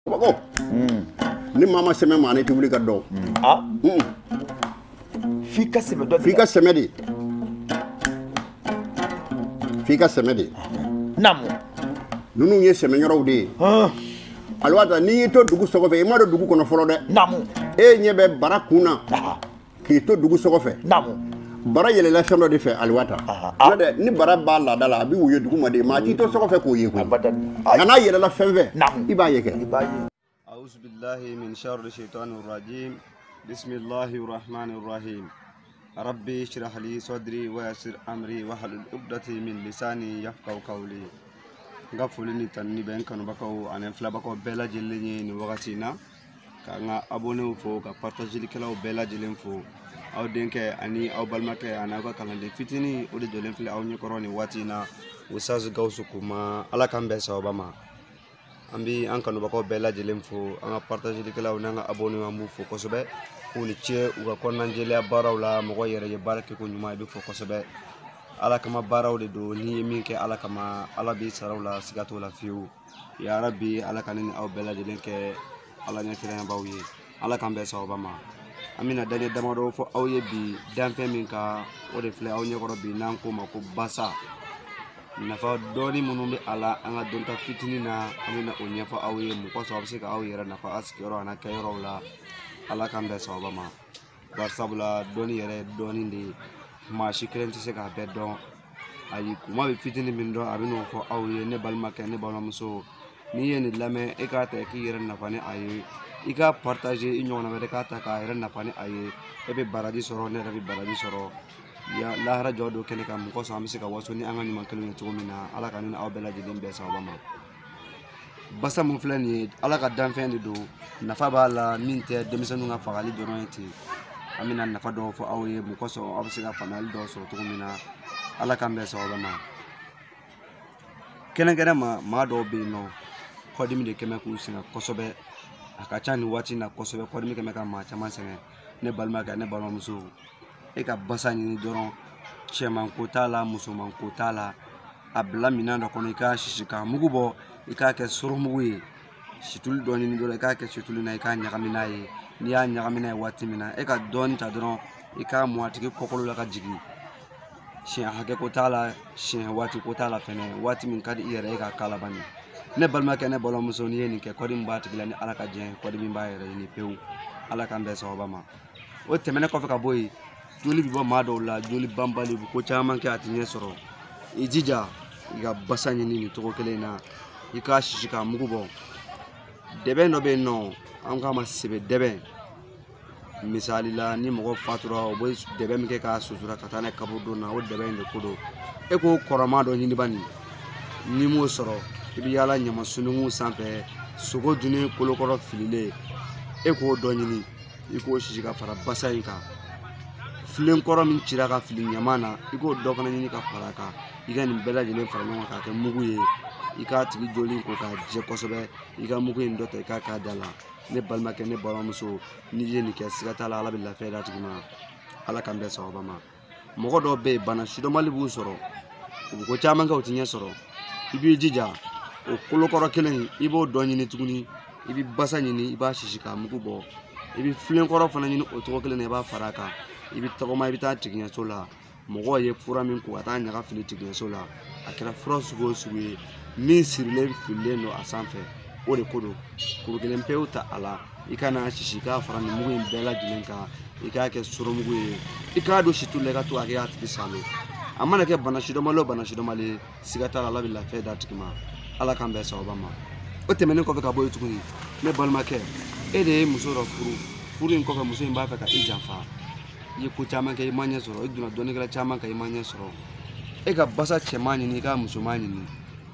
Ko ni maa ma sɛmɛ maa ne tɛ wuli ka dɔn. Ah, f'i ka sɛmɛ dɔ. F'i ka sɛmɛ de, f'i ka sɛmɛ de. Naamu. Ninnu ye sɛmɛyɔrɔw de ye. Aliwata, n'i y'i to dugu so kɔfɛ, i ma don dugu kɔnɔ fɔlɔ dɛ. Naamu. E ɲɛ bɛ bara kun na k'i to dugu so kɔfɛ. Naamu. Bara yɛlɛla fɛn dɔ de fɛ, Aliwata. N'o tɛ, ni bara b'a laada la, a bɛ woyo dugu ma de. Maa t'i to so kɔfɛ k'o ye koyi. Nka n'a yɛlɛla fɛn fɛ, i b'a ye kɛ. I b'a ye. أعوذ بالله من شر الشيطان الرجيم، بسم الله الرحمن الرحيم، ربي اشرح لي صدري ويسر أمري واحلل عقدة من لساني يفقهوا قولي. N ka foli ni tanuni bɛ n kanubagaw ani n filɛbagaw bɛɛ lajɛlen ye nin wagati in na, ka n ka abonnéw fo, ka partagelikɛlaw bɛɛ lajɛlen fo. Aw denkɛ ani aw balimakɛ ani aw ka kalanden fitinin, o de jɔlen filɛ aw ɲɛkɔrɔ nin waati in na, Ustaz Gawusu Kuma. Ala k'an bɛn sababa ma. An bi an kanubagaw bɛɛ lajɛlen fo, an ka partagelikɛlaw n'an ka abonnéw, an b'u fo kosɛbɛ, k'u ni ce u ka kɔnɔnajɛlenya baaraw la. Mɔgɔ yɛrɛ ye baara kɛko ɲuman, i bɛ fo kosɛbɛ. Ala kama baaraw de don. N'i ye min kɛ Ala kama, Ala b'i sara o la, siga t'o la fiyewu. Ya Rabi, Ala ka ne ni aw bɛɛ lajɛlen kɛ Ala ɲɛsiranɲɛbaw ye. Ala k'an bɛn sababa ma. An bɛna daɲɛ damadɔ fɔ aw ye bi danfɛn min kan, o de filɛ aw ɲɛkɔrɔ bi, n'an k'o ma ko basa. Nafa dɔɔni minnu bɛ a la, an ka dɔnta fitinin na, an bɛna o ɲɛfɔ aw ye. Mɔgɔ sɔrɔ a bɛ se ka aw yɛrɛ nafa a sigiyɔrɔ a n'a kɛyɔrɔw la. Ala k'an bɛn sababa ma. Bari sabula dɔnni yɛrɛ ye dɔɔni de ye, maa si kelen tɛ se k'a bɛɛ dɔn. Ayi, kuma bɛ fitinin min dɔn, a bɛ n'o fɔ aw ye. Ne balimakɛ, ne balimamuso, n'i ye nin lamɛn, e k'a ta k'i yɛrɛ nafa ni a ye, i k'a partager i ɲɔgɔnna wɛrɛ k'a ta k'a yɛrɛ nafa ni a ye. E bɛ baraji sɔrɔ, ne yɛrɛ bɛ baraji sɔrɔ. Ya lahara jɔ don kɛnɛ kan, mɔgɔ sɔrɔ an bɛ se ka waso ni an ka ɲuman kelen ye cogo min na. Ala ka ne ni aw bɛɛ lajɛlen bɛn sababa ma. Basa min filɛ nin ye, Ala ka danfɛn de don, nafa b'a la min tɛ denmisɛnninw ka fagali dɔrɔn ye ten. An bɛna nafa dɔw fɔ aw ye, mɔgɔ sɔrɔ aw bɛ se ka faamuyali dɔw sɔrɔ cogo min na. Ala k'an bɛn sababa ma. Kɛrɛnkɛrɛn ma, maa dɔw bɛ yen nɔ, kɔdimi de kɛmɛ k'u sɛgɛn kosɛbɛ. A ka ca nin waati in na kosɛbɛ, kɔdimi kɛmɛ ka maa caman sɛgɛn. Ne balimakɛ, ne balimamuso, e ka basa ɲini dɔrɔn, cɛman ko t'a la, musoman ko t'a la, a bila minɛn dɔ kɔnɔ, i k'a sisi k'a mugu bɔ, i k'a kɛ soromugu ye. Situlu dɔ ɲini dɔrɔn, i k'a kɛ situlu na, i k'a ɲagami n'a ye. N'i y'a ɲagami n'a ye waati min na, e ka dɔɔni ta dɔrɔn, i k'a mɔ a tigi kɔkolo la ka jigin. Siɲɛ hakɛ ko t'a la, siɲɛ waati ko t'a la fɛnɛ, waati min ka di i yɛrɛ ye k'a k'a la bani. Ne balimakɛ, ne balimamuso, n'i ye nin kɛ, kɔdimi b'a tigi la, ni Ala ka jɛn, kɔdimi b'a yɛrɛ ɲini pewu. Ala k'an bɛn sababa ma. O tɛmɛnen kɔfɛ ka bɔ yen, joli bɛ bɔ maa dɔw la, joli banbali, u bɛ ko caman kɛ, a tɛ ɲɛ sɔrɔ. I jija i ka basa ɲini nin cogo kelen in na, i k'a sisi k'a mugu bɔ. Dɛbɛn dɔ bɛ yen nɔ, an k'a ma sebe dɛbɛn. Misali la, ni mɔgɔ fatura, o bɛ dɛbɛn min kɛ k'a sutura ka taa n'a ye kaburudon na, o dɛbɛn in de ko don. E k'o kɔrɔma dɔ ɲini bani, n'i m'o sɔrɔ, i bɛ yaala ɲama sununkun sanfɛ, sogo dunnen kolokɔrɔ fililen, e k'o dɔ ɲini, i k'o sisi ka fara basa in kan. Filen kɔrɔ min cira ka fili ɲama na, i k'o dɔ fana ɲini ka fara a kan. I ka nin bɛɛ lajɛlen fara ɲɔgɔn kan k'a kɛ mugu ye, i k'a tigi joli ko k'a jɛ kosɛbɛ, i ka mugu in dɔ ta, i k'a k'a da la. Ne balimakɛ, ne balimamuso, n'i ye nin kɛ, siga t'a la, Ala bɛ lafiya d'a tigi ma. Ala k'an bɛn sababa ma. Mɔgɔ dɔw bɛ yen, bana sidɔnbali b'u sɔrɔ, u bɛ ko caman kɛ, u tɛ ɲɛ sɔrɔ. I b'i jija o kolokɔrɔ kelen, i b'o dɔ ɲini tuguni, i bɛ basa ɲini, i b'a sisi k'a mugu bɔ. I bɛ filenkɔrɔ fana ɲini o cogo kelen na, i b'a fara a kan. I bɛ tɔgɔma, i bɛ taa tigiɲɛso la. Mɔgɔw ye fura min ko ka taa ɲaga fili tigiɲɛso la, a kɛra fura sugu o sugu ye, min sirilen fililen don a sanfɛ, o de ko don. Kuru kelen pewu ta a la, i ka n'a sisi, i k'a fara nin mugu in bɛɛ lajɛlen kan, i k'a kɛ soromugu ye, i k'a don situlu la, i ka to k'a kɛ a tigi salo. A mana kɛ bana sidɔnbali o bana sidɔnbali ye, siga t'a la, Ala bɛ lafiya d'a tigi ma. Ala k'an bɛn sababa ma. O tɛmɛnen kɔfɛ ka bɔ yen tuguni, ne balimakɛ, e de ye muso dɔ furu, furu in kɔfɛ muso in b'a fɛ ka i janfa. I ye ko caman kɛ, i ma ɲɛ sɔrɔ, i donna dɔnnikɛla caman kan, i ma ɲɛ sɔrɔ. E ka basa cɛman ɲini, i ka musoman ɲini,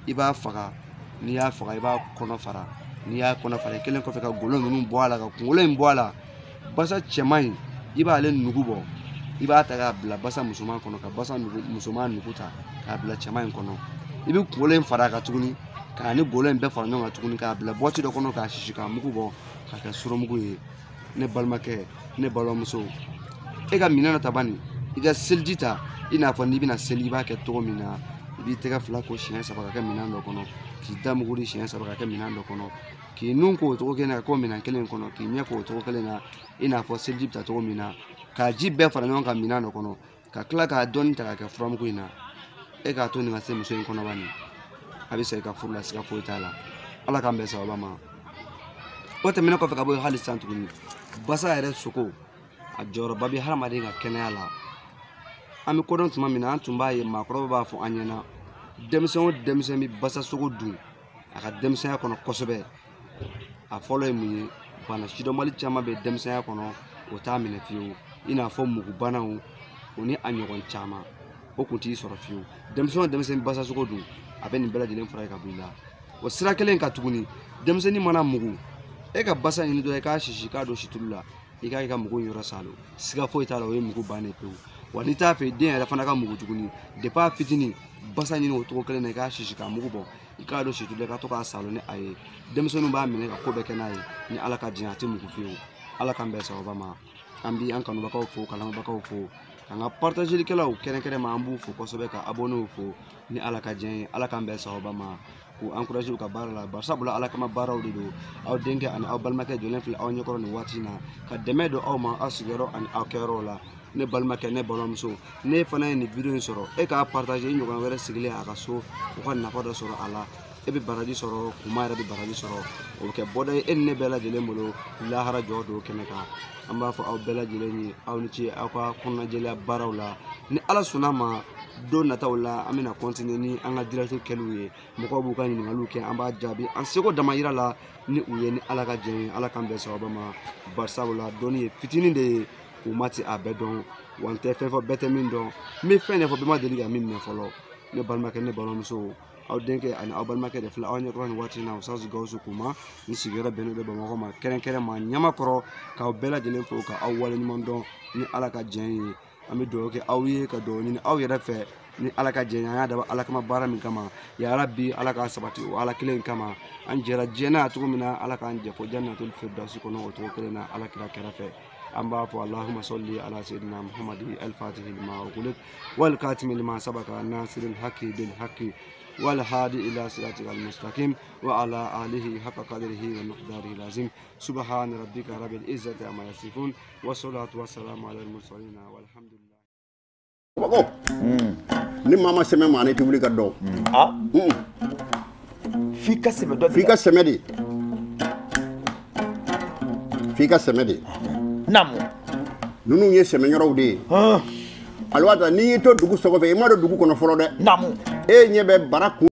i b'a faga. N'i y'a faga, i b'a kɔnɔ fara. N'i y'a kɔnɔ fara, i kɛlen kɔfɛ ka golo ninnu bɔ a la, ka kunkolo in bɔ a la, basa cɛman in, i b'ale nugu bɔ, i b'a ta k'a bila basa musoman kɔnɔ, ka basa nugu musoman nugu ta k'a bila cɛman in kɔnɔ. I bɛ kunkolo in fara a kan tuguni, k'a ni golo in bɛɛ fara ɲɔgɔn kan tuguni, k'a bila bɔti dɔ kɔnɔ, k'a sisi k'a mugu bɔ, k'a kɛ soromugu ye. Ne balimakɛ, ne balimamuso, e ka minɛn dɔ ta bani, i ka seliji ta, i n'a fɔ n'i bɛna seli i b'a kɛ cogo min na, i b'i tɛgɛ fila ko siɲɛ saba ka kɛ minɛn dɔ kɔnɔ, k'i da mugu di siɲɛ saba ka kɛ minɛn dɔ kɔnɔ. K'i nun k'o cogo kelen na ka k'o minɛn kelen kɔnɔ, k'i ɲɛ k'o cogo kelen na, i n'a fɔ seliji bɛ ta cogo min na, k'a ji bɛɛ fara ɲɔgɔn kan minɛn dɔ kɔnɔ, ka tila k'a dɔɔni ta k'a kɛ furamugu in na. E k'a to nin ka se muso in kɔnɔba nin, a bɛ sa i ka furu la, siga foyi t'a la. Ala k'an bɛn sababa ma. O tɛmɛnen kɔfɛ ka bɔ yen hali sisan tuguni, basa yɛrɛ sogo a jɔyɔrɔba bɛ hadamaden ka kɛnɛya la. An bɛ kodɔn tuma min na, an tun b'a ye maakɔrɔba b'a fɔ an ɲɛna, denmisɛn o denmisɛn bɛ basa sogo dun a ka denmisɛnya kɔnɔ kosɛbɛ. A fɔlɔ ye mun ye? Bana sidɔnbali caman bɛ denmisɛnya kɔnɔ, o t'a minɛ fiyewu, i n'a fɔ mugubanaw o ni a ɲɔgɔn caman, o kun t'i sɔrɔ fiyewu. Denmisɛn o denmisɛn basa sogo dun, a bɛ nin bɛɛ lajɛlen furakɛ ka bɔ i la. O sira kelen kan tuguni, denmisɛnnin mana mugu, e ka basa ɲini dɔrɔn i k'a sisi k'a don situlu la, i k'a kɛ ka mugu in yɔrɔ salo, siga foyi t'a la, o ye mugu bannen pewu. Wa n'i t'a fɛ den yɛrɛ fana ka mugu tuguni, depuis a fitinin, basa ɲini o cogo kelen na, i k'a sisi k'a mugu bɔ, i k'a don situlu la, i ka to k'a salo ni a ye. Denmisɛnninw b'a minɛ ka ko bɛɛ kɛ n'a ye, ni Ala ka diɲɛ a tɛ mugu fiyewu. Ala k'an bɛn sababa ma. An bi an kanubagaw fo, ka lamɛnbagaw fo, k'an ka partagelikɛlaw kɛrɛnkɛrɛn ma, an b'u fo kosɛbɛ, ka abonnéw fo, ni Ala ka diɲɛ ye. Ala k'an bɛn sababa ma, k'u encourager u ka baara la, barisabula Ala kama baaraw de don. Aw denkɛ ani aw balimakɛ jɔlen filɛ aw ɲɛkɔrɔ nin waati in na, ka dɛmɛ don aw ma aw sigiyɔrɔ ani aw kɛyɔrɔw la. Ne balimakɛ, ne balimamuso, ne fana ye nin video in sɔrɔ, e k'a partager i ɲɔgɔn wɛrɛ sigilen a ka so, u ka nafa dɔ sɔrɔ a la. E bɛ baraji sɔrɔ, kuma yɛrɛ bɛ baraji sɔrɔ, o bɛ kɛ bɔda ye e ni ne bɛɛ lajɛlen bolo lahara jɔ don kɛnɛ kan. An b'a fɔ aw bɛɛ lajɛlen ye, aw ni ce aw ka kɔnɔnajɛlenya baaraw la. Ni Ala sɔnna ma, don nataw la an bɛna continuer ni an ka direct kɛliw ye. Mɔgɔw b'u ka ɲininkaliw kɛ, an b'a jaabi an seko damayira la ni u ye, ni Ala ka jɛn ye. Ala k'an bɛn sababa ma. Barisabula dɔnni ye fitinin de ye, u ma ti a bɛɛ dɔn, wa n tɛ fɛn fɔ bɛɛ tɛ min dɔn, n bɛ fɛn de fɔ bɛɛ ma deli ka min mɛn fɔlɔ. Ne balimakɛ, ne balimamuso, aw denkɛ ani aw balimakɛ de filɛ aw ɲɛkɔrɔ nin waati in na, Ustaz Gawusu Kuma. N sigiyɔrɔ bɛnnen don Bamakɔ ma, kɛrɛnkɛrɛn ma Ɲamakɔrɔ, k'aw bɛɛ lajɛlen fo, k'aw waleɲuman dɔn ni Ala ka jɛn ye. An bɛ dugawu kɛ aw ye, ka dugawu ɲini aw yɛrɛ fɛ ni Ala ka jɛn ye. An y'a dabɔ Ala kama baara min kama, yarabi Ala k'a sabati o Ala kelen kama. An jɛra diɲɛ na cogo min na, Ala k'an jɛ fo jannatul firdausi kɔnɔ o cogo kelen na, Ala kira kɛrɛfɛ. An b'a fɔ Allahumma salli ala sayyidina Muhammadi al-fatihi lima ughliq wal khatimi lima sabaka nasiril haqqi bil haqqi wal hadi ila siratikal mustaqim wa ala alihi haqqa qadrihi wa miqdarihi lazim. Subhana rabbika rabbil izzati amma yasifun wa salatu wa salamu ala al mursalin walhamdulillah. Ko ni mama sɛmɛ ma ne tɛ wuli ka dɔn. F'i ka sɛmɛ dɔ de. F'i ka sɛmɛ de. F'i ka sɛmɛ de. Naamu. Ninnu ye sɛmɛyɔrɔw de ye. Aliwata, n'i y'i to dugu so kɔfɛ, i ma don dugu kɔnɔ fɔlɔ dɛ. Naamu. E ɲɛ bɛ bara kun.